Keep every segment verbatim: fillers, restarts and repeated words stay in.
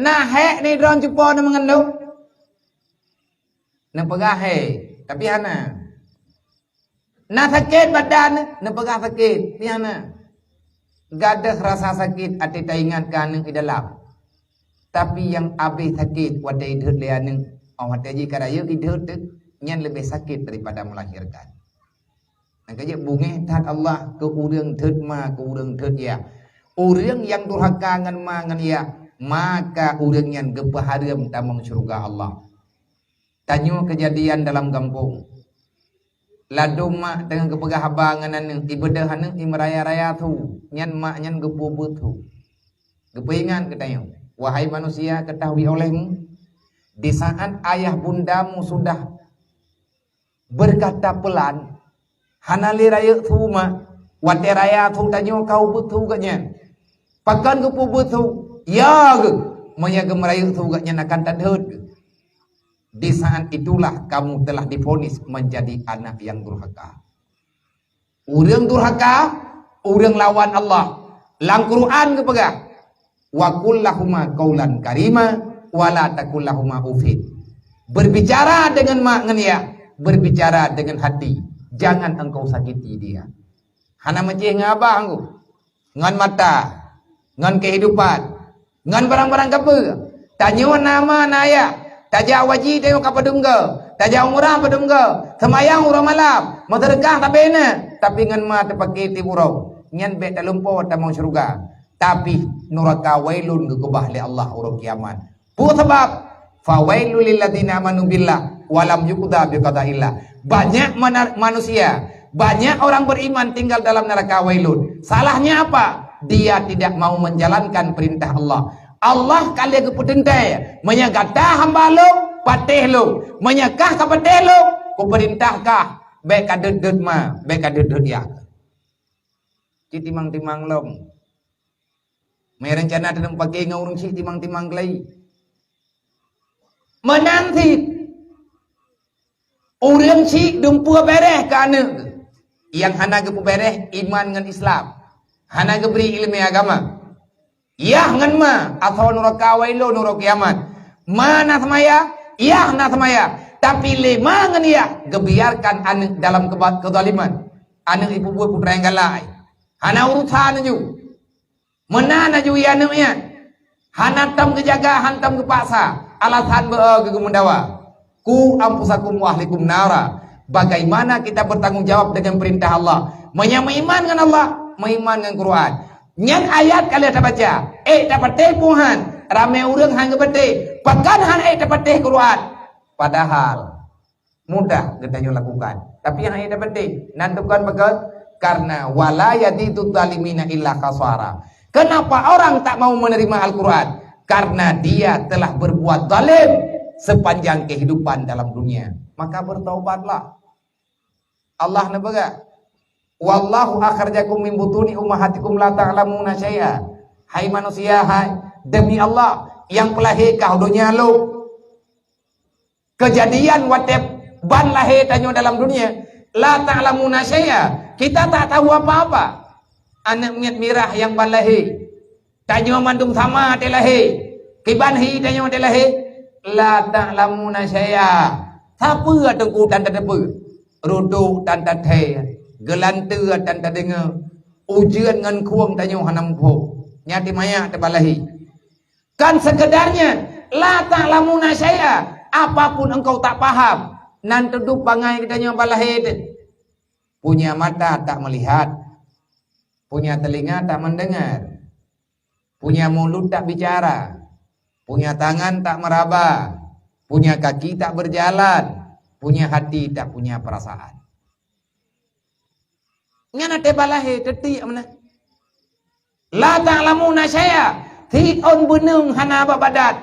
Na hék ni droe cupo na meungandong? Neupeugah hék, tapi hana. Na sakét badan, neupeugah sakét, tapi hana. Gadôh rasa sakét até taingat keu aneuk di dalam. Tapi nyang abéh sakét watée idhôt lé aneuk, oh, watée jih ka rayeuk idhôt teuh, nyan leubeh sakét daripada melahirkan. Nyang ka jeuet beungéh that Allah keu ureuëng dhôt ma, keu ureuëng dhôt yah. Ureuëng nyang durhaka ngon ma ngon yah, maka ureuëng nyan geupeuhareuem tamong syeuruga Allah. Tanyoe keujadian dalam gampông. Ladôm mak teungoh geupeugah haba ngon aneuk, ibeudôh aneuk imeuraya-raya su, nyan mak nyan geupeubuet su. Geupeuingat keu tanyoe, "Wahai manusia, ketahui olehmu, di saat ayah bundamu sudah berkata pelan, hana lé rayeuk su mak, watée raya su tanyoe ka ubeuet su geuh nyan." Pakon geupeubuet su? Ya geuh, meunyoe geumeurayeuk su geuh nyan akan tadhôt geuh. Di saat itulah kamu telah divonis menjadi anak yang durhaka. Ureuëng durhaka, ureuëng lawan Allah. Lam Quran geupeugah, "Wa qul lahuma qaulan karima, wa la taqul lahuma ufin." Berbicara dengan mak ngon yah, berbicara dengan hati. Jangan engkau sakiti dia. Hana meucéh ngon abah engkau. Ngon mata, ngon kehidupan, ngon barang-barang kapeue. Tanyoe na ma na yah, tajak haji tanyoe ka padum goe, tajak umrah padum goe, seumayang uroe malam, meuseudeukah sabe na, tapi ngon ma teupaké tieb uroe. Nyan bék talumpoe tamong syeuruga, tapi nuraka wailun geukeubah lé Allah uroe kiamat. Peue sabab? "Fawailul lil ladzina amanu billah wa lam yuqda biqadaillah." Banyak mana-, manusia, banyak orang beriman tinggal dalam neraka wailun. Salahnya apa? Dia tidak mau menjalankan perintah Allah. Allah ka lheueh geupeuteuntèe, "Meunyoe gata hamba lôn, patéh lôn. Meunyoe kah ka patéh lôn, kupeurintah kah, bék ka deuet-deuet ma, bék ka deuet-deuet yah." Ci timang-timang lom. Meurencana teunong paké ngon ureuëng syiek timang-timang keulai. Meunan cit, ureuëng syiek dumpeue bèrèh keu aneuk geuh, nyang hana geupeubeureh iman ngon Islam, hana geubri iéleumé agama. Yah ngon ma, asoe nuraka wailun uroe kiamat. Ma na seumaya, yah na seumaya, tapi lé ma ngon yah geubiarkan aneuk dalam keuba-, keuzaliman. Aneuk ipeubuet peue nyang galak, hana urusan laju. Meunan laju ie aneuk nyan, hana tom geujaga, hana tom geupaksa, alasan beu-o geugeumeudawa. "Qu anfusakum wa ahlikum nara." Bagaimana kita bertanggung jawab dengan perintah Allah? Meunyoe meuiman ngon Allah, meuiman ngon Quran. Nyan ayat ka lheueh tabaca, ék tapatéh peue han, ramé ureuëng han geupatéh. Pakon han ék tapatéh Quran? Padahal mudah geutanyoe lakukan. Tapi nyang hana penting, nan tukon pakon? Karena, "Wala yazidu zalimina illa khasara." Kenapa orang tak mau menerima Al-Quran? Karena dia telah berbuat zalim sepanjang kehidupan dalam dunia. Maka bertaubatlah. Allah neupeugah, "Wallahu akhrajakum min butuni ummahatikum la ta'lamuna syai'a." Hai manusia, hai, demi Allah nyang peulahé kah donya lom. Keujadian watée ban lahé tanyoe dalam dunia, la ta'lamuna syai'a, kita tak tahu apa-apa. Aneuk miet mirah nyang ban lahé, tanyoe mandum sama teu lahé, kiban hi tanyoe teu lahé, la ta'lamuna syai'a. Sapeue teungku tan tateupeue, rudok tan tathée, geulanteue tan tadeungoe, ujeuen ngon khueng tanyoe hana muphom, nyan di manyak teuban lahé. Kan sekedarnya, la ta'lamuna syai'a, apapun engkau tak paham, nan teudup bangai geutanyoe ban lahé teuh. Punya mata tak melihat, punya telinga tak mendengar, punya mulut tak bicara, punya tangan tak meraba, punya kaki tak berjalan, punya hati tak punya perasaan. Nyan até ban lahé teutiek meunan. La ta'lamuna syai'a, siôn beuneung hana bak badan.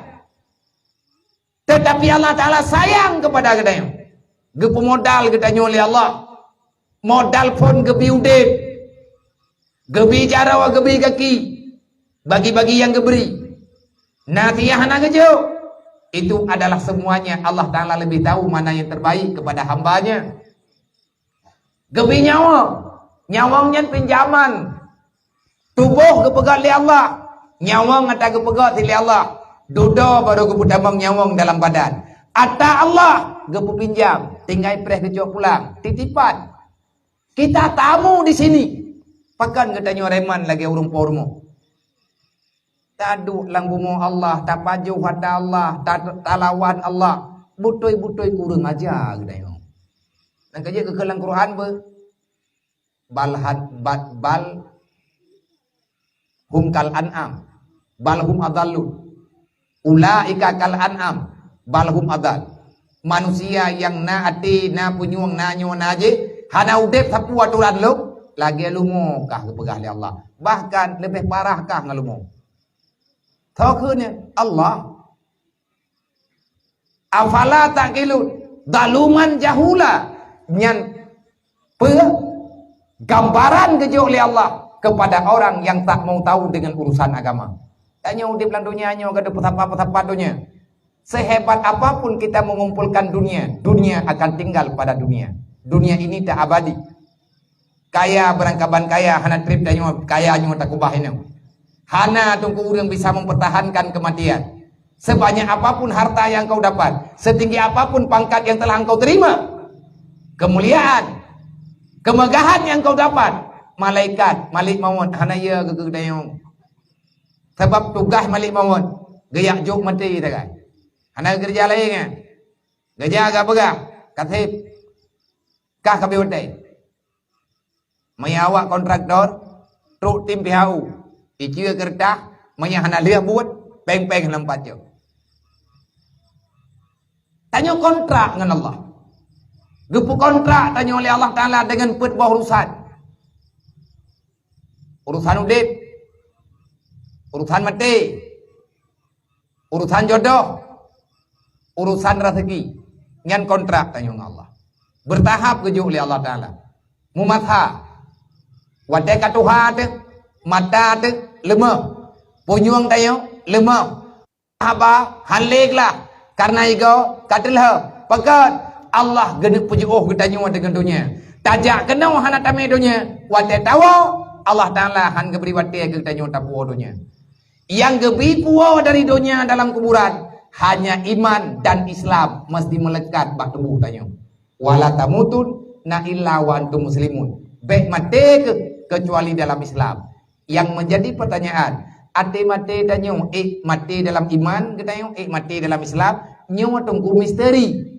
Tetapi Allah Taala sayang kepada geutanyoe. Geupeumodal geutanyoe lé Allah. Modal phon geubi udeb, geubi jaroe, geubi gaki, bagi-bagi nyang geubri. Na tiah hana geujok. Itu adalah semuanya Allah Taala lebih tahu mana yang terbaik kepada hamba-Nya. Geubi nyawöng. Nyawöng nyan pinjaman. Tuboh geupeugöt lé Allah. Nyawöng ata geupeugöt lé Allah. Dudoe barô geupeutamong nyawöng dalam badan. Ata Allah geupeupinjam, tinggai preh geucok pulang, titipan. Kita tamu di sini. Pakon geutanyoe reman lagée ureuëng po rumoh? Taduek lam bumoe Allah, tapajoh ata Allah, ta-, talawan Allah. Beutôi-beutôi kureueng aja geutanyoe. Nyang ka jeuet keu lam Quran beu, bal had-, bal, bal hum kal an'am, bal hum adallu. Ulaika kal an'am, bal hum adal. Manusia nyang na até, na punyueng, na nyoe, na jih, hana udeb sapeue atoran lom, lagée lumoe kah geupeugah lé Allah. Bahkan leubeh parah kah ngon lumoe. Tho kheun nyan, Allah. Afala ta'qilun? Zaluman jahula. Nyan peue gambaran geujok lé Allah kepada orang yang tak mau tahu dengan urusan agama. Tanyoe udeb lam donya nyoe gadoh peusapat-peusapat donya. Sehebat apapun kita mengumpulkan dunia, dunia akan tinggal pada dunia. Dunia ini tak abadi. Kaya beurangkaban kaya, hana treb tanyoe kaya nyoe takubah inong. Hana teungku ureuëng bisa mempertahankan kematian. Sebanyak apapun harta yang kau dapat, setinggi apapun pangkat yang telah engkau terima, kemuliaan, kemegahan yang kau dapat, malaikat, malik mawöt hana yö keu geutanyoe. Sabab tugaih malik mawöt, geujak jok maté sagai. Hana keureuja laén nyan. Geujak gak peugah, "Kaseb, kah ka abéh watée." Meunyo awak kontraktor, trok tim P H U, iceue keureutah, meunyo hana lheueh buet, péng-péng hana meupajoh. Tanyoe kontrak ngon Allah. Geupeukontrak tanyoe lé Allah Taala deungon peuet boh urusan. Urusan udeb, urusan maté, urusan jodoh, urusan rezeki. Nyan kontrak tanyoe ngon Allah. Bertahap geujok lé Allah Taala. Mumasa. Watée ka tuha teuh, mata teuh leumoh. Punyueng tanyoe leumoh. Haba han lé glah, kareuna igoe ka teulheueh. Pakon? Allah geuneuk peujiôh geutanyoe deungon donya. Tajak keunoe hana tamé donya, watée tawoe, Allah Taala han geubri watée keu geutanyoe tapuwoe donya. Nyang geubri puwoe dari donya dalam kuburan hanya iman dan Islam meusti meulekat bak tuboh tanyoe. "Wala tamutunna illa wa antum muslimun." Bék maté keuh keucuali dalam Islam. Nyang meujadi peutanyaan, até maté tanyoe ék maté dalam iman geutanyoe, ék maté dalam Islam, nyoe teungku misteri.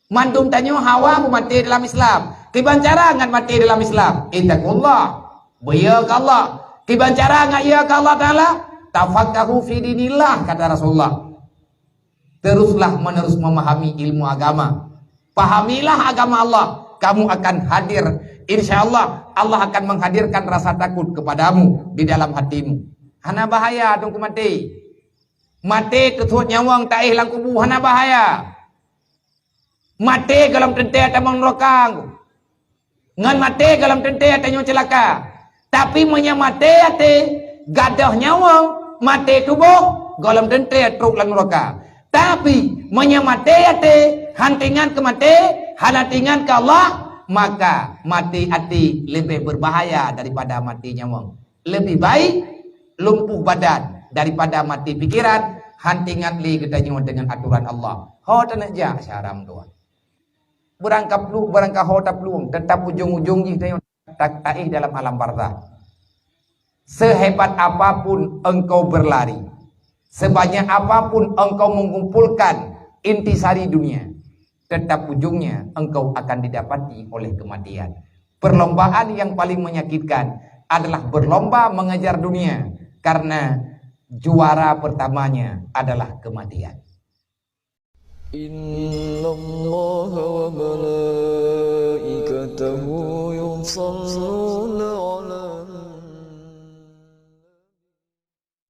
Mandum tanyoe hawa beumaté dalam Islam. Kiban cara ngat maté dalam Islam? Ittaqullah. Beuyö keu Allah. Kiban cara ngat yö keu Allah Taala? Tafaqahu fi dinillah, kata Rasulullah. Teruslah menerus memahami ilmu agama. Pahamilah agama Allah, kamu akan hadir. Insya Allah, Allah akan menghadirkan rasa takut kepadamu di dalam hatimu. Hana bahaya teungku maté. Maté keu sot nyawöng taéh lam kubu hana bahaya. Maté gohlom teuntée tamong neuraka. Ngon maté gohlom teuntée tanyoe ceulaka. Tapi meunyoe maté até, gadôh nyawöng, maté tuboh, gohlom teuntée trok lam neuraka. Tapi meunyoe maté até, han teuingat keu maté, hana teuingat keu Allah, maka maté até leubeh beubahaya daripada maté nyawöng. Leubeh baik lumpuh badan daripada maté pikeran, han teuingat lé geutanyoe deungon atoran Allah. Ho taneuk jak syara meutuah. Beurangkaplueng, beurangkaho taplueng, teutap ujong-ujong jih tanyoe ta-, taéh dalam alam barzakh. Sehebat apapun engkau berlari, sebanyak apapun engkau mengumpulkan intisari dunia, tetap ujungnya engkau akan didapati oleh kematian. Perlombaan yang paling menyakitkan adalah berlomba mengejar dunia, karena juara pertamanya adalah kematian. Innallaha